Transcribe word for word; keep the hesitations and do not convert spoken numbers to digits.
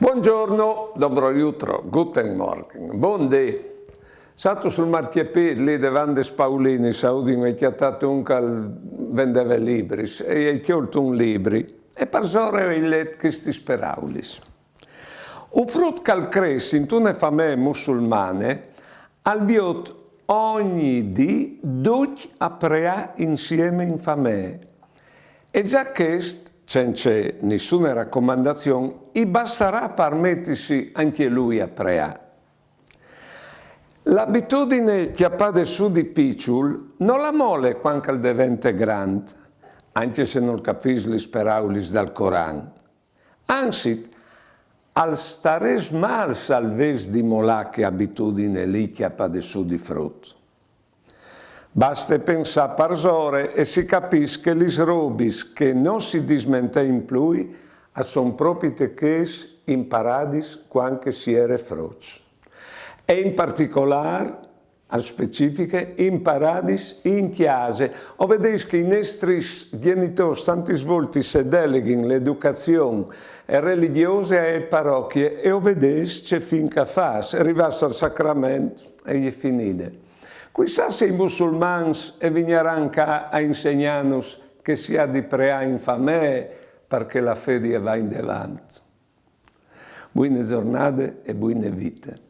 Buongiorno, dobro jutro, guten Morgen, bon dì. Satu sul marchjepît, li devant des Paulinis, a Udin, o ai cjatât un che al vendeve libris, e o ai cjolt un libri, e parsore o ai let chestis peraulis. Un frut che al cres intune famee musulmane al viôt ogni dì ducj a preâ insieme in famee. E za chest, cence nissune racomandazion, i bastarà par metisi ancje lui a preâ. La abitudine cjapade sù di piçul no la mole cuant che al devente grant, ancje se nol capìs lis peraulis dal Coran. Anzit, al starès mâl se al ves di molâ chê abitudine li cjapade sù di frut. Baste pensâ parsore e si capìs che lis robis che no si dismentein plui a son propite chês imparadis cuant che si jere fruts. E in particolâr, a specifiche, imparadis in cjase. O vedês che i nestris gjenitôrs tantis voltis a deleghin la educazion religjose ae parocje e o vedês ce fin che a fâs, rivâts al sacrament e je finide. Cuissà se i musulmans a vignaran ca a insegnânus che si à di preâ in famee par che la fedi e vaie indevant. Buine zornade e buine vite.